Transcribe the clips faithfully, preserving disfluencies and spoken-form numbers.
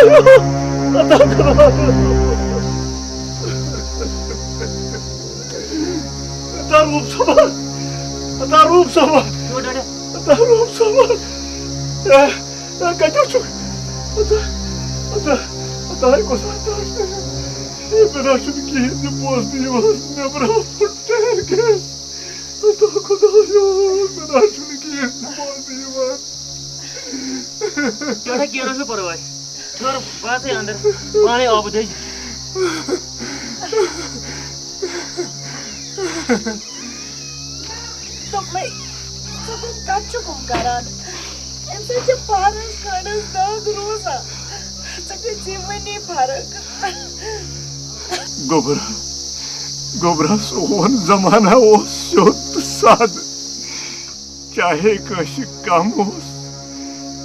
عطا روٗپ صٲبا، عطا روٗپ صٲبا، عطا روٗپ صٲبا، اے، اے، کَتہِ چھُکھ؟ عطا، عطا، عطا، ہے کۄس عطا چھُ؟ ہے، مےٚ نہ چھُنہٕ کِہیٖنۍ تہِ بوزنہٕ یِوان، نیٚبرٕ آو پھُٹ ٹیر گیس۔ عطا خۄدایو، مےٚ نہ چھُنہٕ کِہیٖنۍ تہِ بوزنہٕ یِوان۔ کیٛاہ سا، کینٛہہ نہ چھُ پَرواے۔ ٹھٔہر، بہٕ اَژَے اَندَر، پانَے آبہٕ دٔج۔ دوٚپمَے، ژٕ کَتہِ چھُکھ ہُم کَران؟ اَمہِ سۭتۍ چھِ پارَس کھنٛڈَس دَگ روزان۔ ژٕ گٔژھی وٕنی فرق۔ گوٚبرا، گوٚبرا، سون زمانہ اوس سیوٚد تہٕ سادٕ۔ چاہے کٲنٛسہِ کم اوس،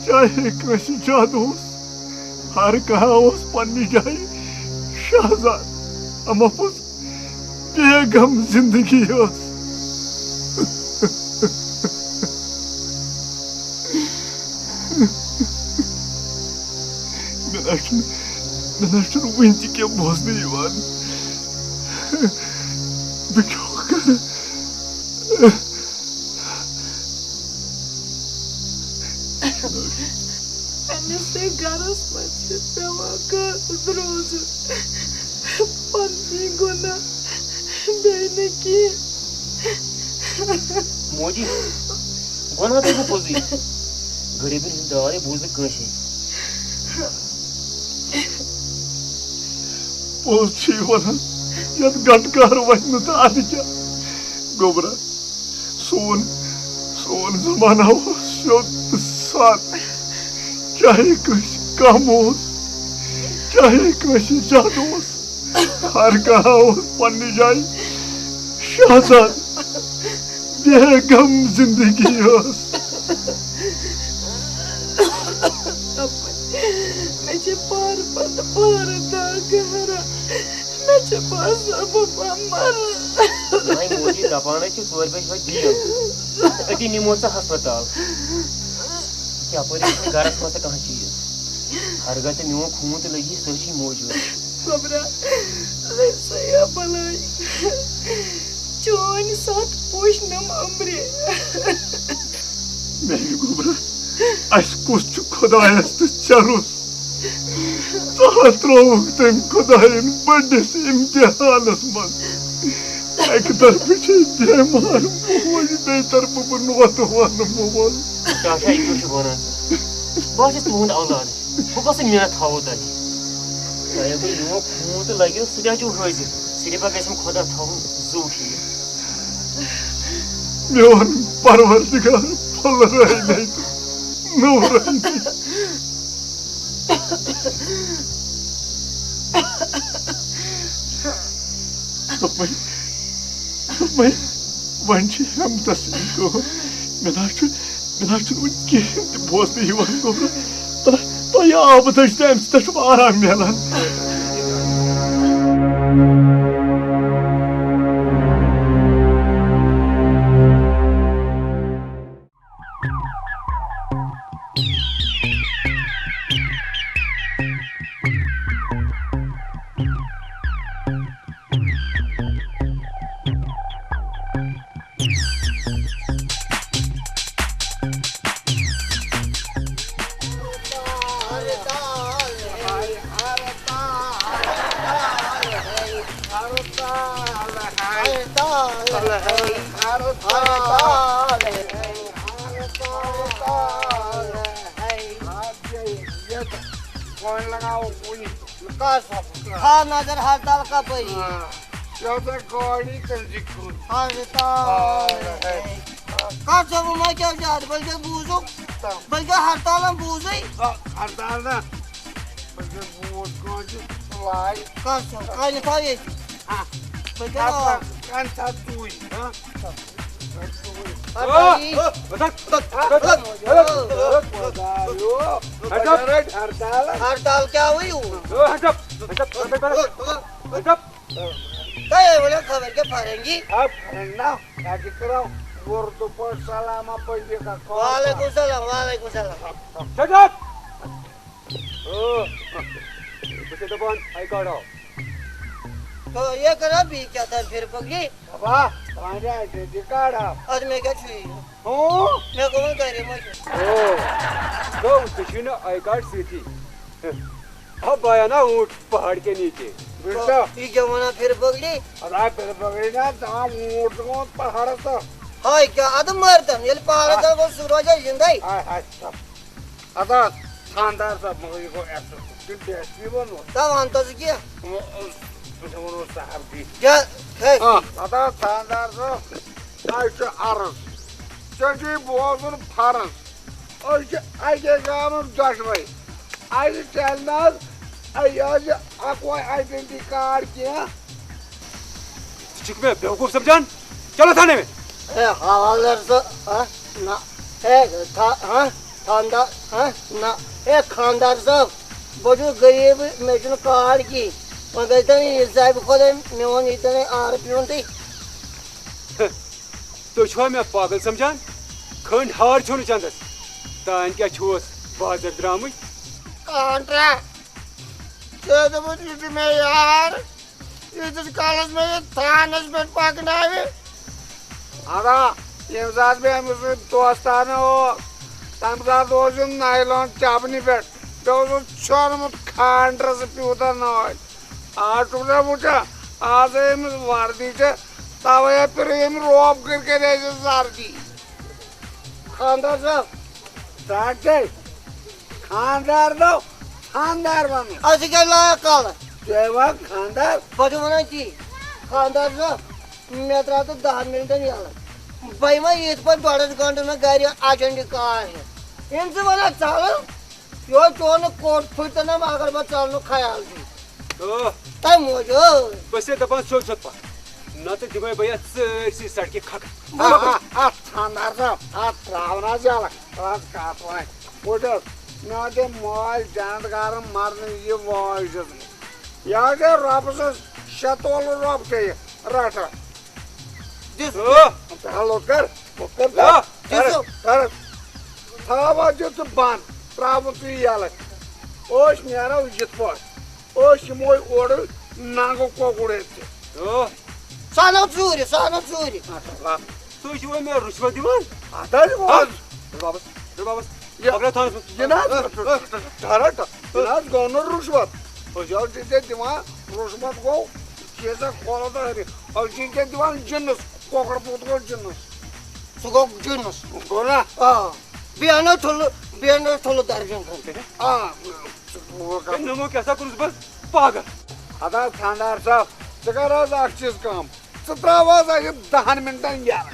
چاہے کٲنٛسہِ زیادٕ اوس، ہر کانٛہہ اوس پننہِ جایہِ شہزاد۔ اما پوٚز، بے غم زندگی ٲس۔ مےٚ نہ چھُنہٕ، مےٚ نہ چھُنہٕ وٕنہِ تہِ کینٛہہ بوزنہٕ یِوان۔ بہٕ کیٛاہ کرٕ؟ پننِسٕے گرس منٛز چھِ پٮ۪وان قٲصد روزُن۔ پننُے گۄناہ، بیٚیہِ نہٕ کینٛہہ۔ موجی، وَنہٕ ہا تۄہہِ بہٕ پوٚزُے۔ غریٖبن ہُنٛد داے بوٗز نہٕ کٲنٛسے۔ پوٚز چھُے وَنان، یَتھ گنٛڈٕ کار وَنہِ نہٕ تہٕ اَدٕ کیٛاہ؟ گوٚبرا، سون، سون زمانہ اوس سیوٚد تہٕ سادٕ۔ چاہے کٲنٛسہِ کم اوس، چاہے کٲنٛسہِ زیادٕ اوس، ہر کانٛہہ اوس پننہِ جایہِ شہزاد۔ بے غم زندگی ٲس۔ مےٚ چھِ پارٕ پتہٕ پارٕ دَگ ہران۔ مےٚ چھِ باسان بہٕ ما مَرٕ۔ وۄنۍ موجی دَپان ہے چھِ ژورِ بَجہِ وۄتھ دِیِو۔ أتی نِمو ژٕ ہسپتال۔ یَپٲرۍ چھُنہٕ گرس منٛز تہِ کانٛہہ چیٖز۔ ہرگاہ تہِ میون خوٗن تہِ لٔگی، سُہ چھُے موجود۔ گوٚبرا، لٔج سا یا بَلاے۔ چٲنۍ سَتھ پوشنَم أمرِ۔ میانہِ گوٚبرا، اَسہِ کُس چھُ خۄدایَس تہٕ ژےٚ روٚس؟ ژٕ ہا ترٛووُکھ تٔمۍ خۄدایَن بٔڑِس اِمتِحانَس منٛز۔ اَکہِ طرفہٕ چھے بٮ۪مار موج، بیٚیہِ طرفہٕ بہٕ نوتہٕ وَنہٕ مول۔ چاچا، یہِ کیٛاہ چھُکھ وَنان ژٕ؟ بہٕ ہا چھُس تُہُنٛد اولاد۔ بہٕ کۄس مِنت تھاوو تۄہہِ؟ تۄہہِ اگر میون خوٗن تہِ لَگیو، سُہ تہِ ہا چھُو حٲضِر۔ صرف ہا گژھٮ۪م خۄدا تھاوُن زُو ٹھیٖک۔ میون پروردگار پھۄلرٲوِنَے تہٕ نوٚورٲوِنَے۔ دوٚپمَے، دوٚپمَے، وۄنۍ چھِ ہٮ۪متَس یی کٲم۔ مےٚ نہ چھُ، مےٚ نہ چھُنہٕ وٕنہِ کِہیٖنۍ تہِ بوزنہٕ یِوان، گوٚبرا۔ تۄہہِ، تۄہہِ آبہٕ دٔج تہٕ اَمہِ سۭتۍ چھُم آرام میلان۔ وۄنۍ لگاوو کُنہِ۔ کر سا؟ تھاو نظر ہڑتال کپٲری؟ آ، یہِ ہسا گاڑی کٔرۍ زِ کُن۔ ہڑتال۔ آ، ہے۔ کر سا وۄنۍ ما کیٛاہ زیادٕ؟ بلکہِ بوٗزُکھ۔ تَو۔ بلکہِ ہڑتالن بوٗزٕے۔ آ، ہڑتال نا۔ بلکہِ بوٗز کٲنٛسہِ سُہ لاگہِ۔ کر سا؟ کر یہِ تھاو ییٚتہِ۔ ہاں۔ بلکہِ آو۔ کر سا ژوٗرِ، ہاں؟ ہڑتال کیٛاہ وٕے یوٗر؟ تۄہہِ ؤنِو خبر کیٛاہ فرنگی؟ وعلیکم سلام، وعلیکم سلام۔ او، بہٕ چھُس دَپان، آی کارڈ ہاو۔ تو یہ کرا بھی کیا تھا پھر پگلی؟ بابا، پانہٕ آیڈنٹی کارڈ ہاو۔ ادٕ مےٚ کیٛاہ چھُ یہِ؟ ہُہ؟ مےٚ گوٚو وۄنۍ گرِ مٔشِتھ۔ او، گوٚو، ژےٚ چھُے نہٕ آی کارڈ سۭتی۔ اب آیا نا اونٹ پہاڑ کے نیچے۔ بِلکُل۔ یہِ کیٛاہ وَنان پھر پگلی؟ ادا پھر پگلی نا، دَپان اونٹ گوٚمُت پہاڑس تل۔ ہاے کیٛاہ، ادٕ مٲرۍتن، ییٚلہِ پہاڑس تل گوٚو، سُہ روزیا زِندَے؟ ہاے، ہاے، اَدٕ حظ، خانٛدار صٲب، مگر یہِ گوٚو احسان، تٔمۍ ڈی ایس پی ووٚنمُت۔ ژٕ وَن تہٕ ژٕ کیٛاہ؟ یِمو اوس، تٔمۍ ووٚن اوس صاحب دی۔ کیٛاہ؟ ہے۔ آ، اَدٕ حظ، خانٛدار صٲب، تۄہہِ چھُ عرض۔ ژےٚ چھُے بوزُن فرض۔ أسۍ چھِ اَکے گامٕکۍ دۄشوَے۔ اَسہِ چَلہِ نہٕ حظ، اَسہِ حظ چھِ اَکوے آیڈٮ۪نٹی کارڈ کینٛہہ۔ ژٕ چھُکھ مےٚ بیوقوٗف سمجھان؟ چلو تھانے میں۔ اے حوالدار صٲب، ہا؟ نہ۔ اے تھا-، ہا؟ خانٛدار، ہا؟ نہ۔ اے خانٛدار صٲب، بہٕ چھُس غریٖب، مےٚ چھُنہٕ کارڈ کِہیٖنۍ۔ وۄنۍ گٔے تَنہٕ یہِ زَبہِ خۄداے، میون یہِ تَنہٕ آرٕ پیوٚن تُہۍ۔ تُہۍ چھِوا مےٚ پاگل سمجھان؟ کھٔنٛڈۍ ہار چھُو نہٕ چندس۔ تانۍ کیٛاہ چھُوس بازر درٛامٕتۍ؟ کانٹرا، ژےٚ دوٚپُتھ یہِ چھُ مےٚ یار۔ ییٖتِس کالس مےٚ یہِ تھانس پٮ۪ٹھ پکناوِ۔ ادا، ییٚمہِ ساتہٕ مےٚ أمِس سۭتۍ دوستانہٕ اوس، تَمہِ ساتہٕ اوس یہِ نایلان چپنہِ پٮ۪ٹھ، بیٚیہِ اوس سُہ ژھیوٚنمُت کھانٛڈرس پیوٗتاہ نٲلۍ۔ آز چھُکھ نا وٕچھان، آز ہے أمِس وردی چھےٚ، تَوَے ہے پھِرِ أمۍ روب کٔرۍ کٔرۍ اَسہِ سردی۔ خانٛدار صٲب۔ ژٕ ہا چھے خانٛدار نو، خانٛدار وَنُن۔ اَسہِ کیٛاہ لایق کالہٕ؟ ژٕ ہے وَن خانٛدار۔ بہٕ چھُس وَنان تی، خانٛدار صٲب، مےٚ ترٛاو ژٕ دَہَن مِنٹَن یَلہٕ۔ بہٕ یِمَے یِتھ پٲٹھۍ ڈۄڈَس گٲنٛٹَس منٛز گَرِ اَجَنڈِ کار ہٮ۪تھ۔ یِم ژٕ وَنان ژَلہٕ، یورٕ چون نہٕ کوٹ پھٕٹتہٕ نہ، مگر بہٕ ژَلنُک خیال چھُ۔ او۔ تَمہِ موٗجوٗب۔ بہٕ چھُسے دَپان سیوٚد سیوٚد پَکھ، نَتہٕ دِمَے بہٕ یَتھ سٲرسٕے سڑکہِ کھَکھٕ۔ آ، آ، آ، خانٛدار صٲب، اَتھ ترٛاو نہٕ حظ یَلہٕ، اَتھ کَتھ وۄنۍ۔ وٕچھ حظ، مےٚ دِ مٲلۍ جنت گارَن مَرنہٕ یہِ وٲج دِژمٕژ۔ یہِ حظ چھِ رۄبہٕ سٕنٛز شےٚ تولہٕ رۄب چھےٚ یہِ رَٹان۔ دِس۔ او۔ ہلو کر، کر، آ۔ کر، کر۔ تھاو حظ یہِ ژٕ بنٛد، ترٛاوُن ژٕ یہِ یَلہٕ۔ أسۍ نیرو یِتھ پٲٹھۍ۔ أسۍ یِمو اورٕ ننٛگہٕ کۄکُر ہیٚتھ تہِ۔ او۔ سُہ اَنو ژوٗرِ، سُہ اَنو ژوٗرِ۔ اچھا، لا۔ تُہۍ چھِوا مےٚ رُشوت دِوان؟ اَدٕ حظ، ہا؟ اوس۔ رُبابس، رُبابس، یہِ، پکڑا تھانس منٛز۔ یہِ نہ حظ، ٹھہر، ٹھہر، یہِ نہ حظ گوٚو نہٕ رُشوت۔ أسۍ حظ چھِ ژےٚ دِوان، رُشوت گوٚو، یہِ چھِ ژےٚ کھولان تہٕ أسۍ چھِ ژےٚ دِوان جِنٕس، کۄکر پوٗت گوٚو جِنٕس۔ سُہ گوٚو جِنٕس۔ گوٚو نا؟ آ۔ بیٚیہِ اَنو ٹھُلہٕ، بیٚیہِ اَنو ٹھُلہٕ درجن کھنٛڈ۔ آ۔ ہے، نوٚمو کیٛاہ سا کوٚرُس بہٕ پاگل؟ ہتا خانٛدار صٲب، ژٕ کر حظ اکھ چیٖز کٲم، ژٕ ترٛاو حظ اَسہِ دَہَن مِنٹَن یَلہٕ۔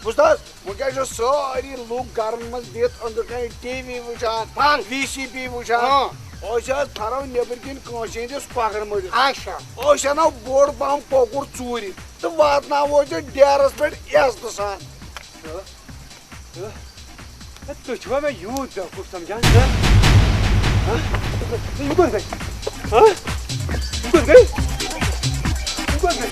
بوٗزتھا حظ؟ وۄنۍ کیٛاہ چھِ سٲری لُکھ گَرَن منٛز بِہِتھ أنٛدرٕ کَنہِ ٹی وی وٕچھان، پانہٕ۔ وی سی پی وٕچھان۔ ہاں۔ أسۍ حظ تھَرو نیٚبٕرۍ کِنۍ کٲنٛسہِ ہِنٛدِس کۄکرَن مٔرِتھ۔ اچھا۔ أسۍ اَنو بوٚڑ پَہَم کۄکُر ژوٗرِ تہٕ واتناوو أسۍ یہِ ڈیرَس پٮ۪ٹھ عزتہٕ سان۔ ہے، تُہۍ چھِوا مےٚ یوٗت بیوقوٗف سمجھان، ہہ؟ ہہ؟ یہِ کوٚت گٔے؟ ہہ؟ یہِ کوٚت گٔے؟ یہِ کوٚت گٔے؟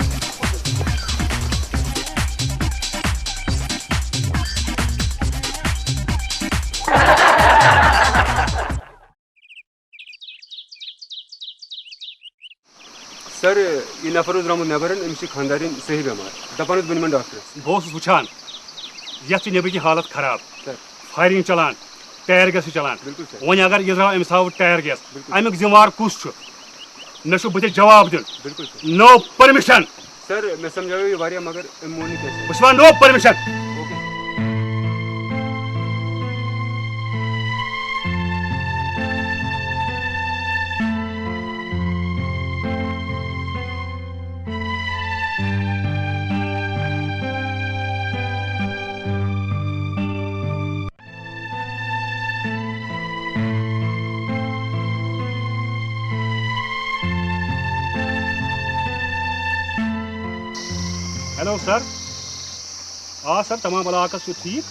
سر، یہِ نفر اوس درٛامُت نٮ۪بر، أمِس چھِ خانٛدارِنۍ صحیح بٮ۪مار۔ دَپان ٲس، بہٕ نِمن ڈاکٹرس۔ بہٕ اوسُس وٕچھان، یَتھ چھِ نیٚبرۍ کِنۍ حالت خراب۔ سر۔ فایرِنٛگ چلان، ٹایَر گیس چھُ چلان۔ بِلکُل سر۔ وۄنۍ اگر یہِ درٛاو، أمِس آو ٹایَر گیس، بِلکُل۔ اَمیُک ذِمہٕ وار کُس چھُ؟ مےٚ چھُ بٕتھِ جواب دیُن۔ بِلکُل سر۔ No permission۔ سر، مےٚ سمجھایو یہِ واریاہ، مگر أمۍ مون نہٕ کینٛہہ سر۔ بہٕ چھُس وَنان no permission۔ Okay. Hello sir. آ سر، تمام علاقس چھُ ٹھیٖک۔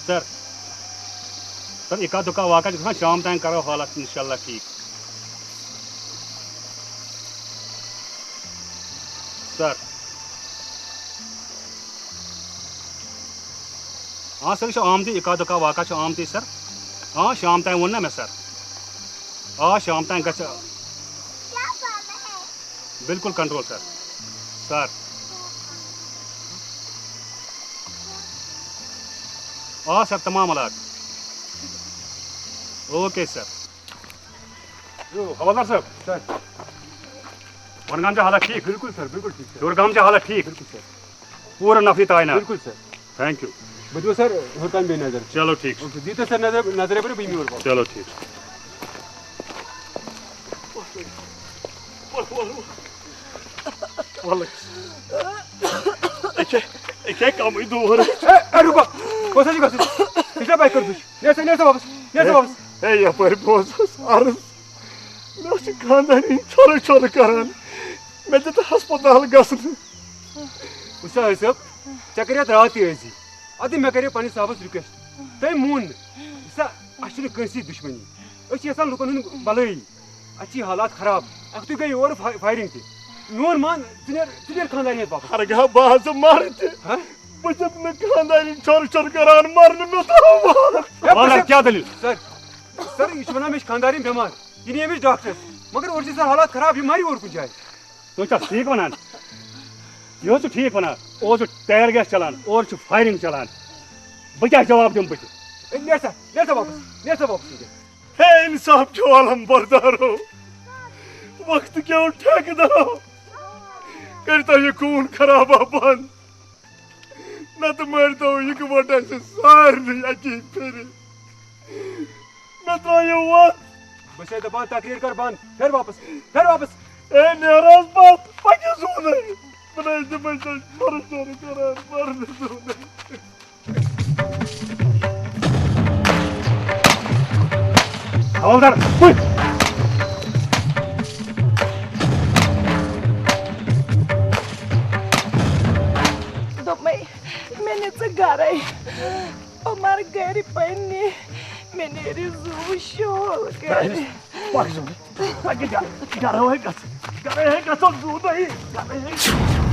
سر، سر، اِکا دُکا واقعہ چھُ گژھان، شام تام کرو حالت انشاءاللہ ٹھیٖک۔ سر۔ آ سر، یہِ چھُ آمتُے، اِکا دُکا واقعہ چھُ آمتُے سر۔ آ، شام تام ووٚن نا مےٚ سر۔ آ، شام تام گژھِ۔ بالکل کنٹرول سر۔ سر۔ آ سر، تمام علاقہٕ۔ Okay sir. حوالدار صٲب۔ سر۔ بۄنہٕ گام چھا حالت ٹھیٖک؟ بالکل سر، بالکل ٹھیٖک سر۔ ہیوٚر گام چھا حالت ٹھیٖک؟ بالکل سر۔ پوٗرٕ نفری تعینات۔ بالکل سر۔ Thank U. بہٕ دِمو سر ہیوٚر تام بیٚیہِ نظر۔ چلو ٹھیٖک چھُ۔ اوکے، دِیِو تُہۍ سر نظر، نظر یپٲرۍ، بہٕ یِمہٕ یور واپس۔ چلو ٹھیٖک چھُ۔ وَلہٕ۔ أکے، أکے کمٕے دور۔ اے، اے، رُکو۔ کوٚت حظ چھِ گژھُن؟ ژےٚ چھےٚ بایک کٔرمٕژ؟ نیر سا، نیر سا واپس۔ نیر سا واپس۔ ہے، یپٲرۍ بوز حظ عرض۔ مےٚ حظ چھِ خانٛدارِنۍ چھۄرٕ چھۄرٕ کران۔ مےٚ دیُت ہسپتال گژھنہٕ۔ وٕچھ سا حٲج صٲب، ژےٚ کَرے اَتھ راتھٕے عٲرضی۔ اَدٕ مےٚ کَرے پنٛنِس صاحبَس رِکوٮ۪سٹ۔ تٔمۍ مون نہٕ۔ وٕچھ سا، اَسہِ چھُنہٕ کٲنٛسی دُشمنی۔ أسۍ چھِ یَژھان لُکَن ہُنٛد بَلٲیی۔ اَتہِ چھِ حالات خراب۔ اَکھتُے گٔے یورٕ فا-، فایرِنٛگ تہِ۔ میون مان، ژٕ نیر، ژٕ نیر خانٛدارِنۍ ہٮ۪تھ واپَس۔ ہرگاہ بہٕ حظ مَرٕ تہِ، ہہ؟ بہٕ چھُس نہٕ خانٛدارِنۍ چھۄرٕ چھۄرٕ کران، مَرنہٕ مےٚ ترٛاو وارٕ۔ ہے، وَلہٕ، بہٕ چھُس کیٛاہ دٔلیٖل؟ سَر، سَر، یہِ چھُ وَنان مےٚ چھِ خانٛدارِنۍ بٮ۪مار۔ یہِ نِیے أمِس ڈاکٹرَس۔ مگر اورٕ چھِ سَر حالات خراب، یہِ مَرِ اورٕ کُنہِ جایہِ۔ تُہۍ چھا ٹھیٖک وَنان؟ یہِ حظ چھُ ٹھیٖک وَنان۔ اورٕ چھُ ٹیر گیس چَلان، اورٕ چھُ فایرِنٛگ چَلان۔ بہٕ کیٛاہ جواب دِمہٕ بہٕ تہِ؟ ہے، نیر سا، نیر سا واپس، نیر سا واپس ییٚتہِ۔ ہے انصاف کیو علم بردارو، وقت کیو ٹھیکہٕ دارو، کٔرۍتو یہِ خوٗن خرابہ بنٛد۔ نتہٕ مٲرۍتو یِکہٕ وٹہٕ اَسہِ سارنٕے اَکی پھِرِ۔ مےٚ ترٛٲیِو وَتھ۔ بہٕ چھُسَے دَپان تقریر کر بنٛد۔ پھِر واپس۔ پھِر واپس۔ اے نیر حظ پتھ۔ پَکہِ زوٗنٕے۔ بہٕ نَے دِمَے ژےٚ چھۄرٕ چھۄرٕ قرار۔ مَرنہٕ زوٗنٕے۔ حوالدار، پٔکۍ۔ دوٚپمَے، مےٚ نہِ ژٕ گَرَے۔ عمر گَرِ پنٛنہِ۔ مےٚ نیرِ زُو شول گَرِ۔ پَکھ زوٗنٕے۔ پَکہِ گَرٕ۔ گَرٕ ہے گژھو۔ گَرٕ ہے گژھو زوٗنٕے۔ گَرٕ ہے۔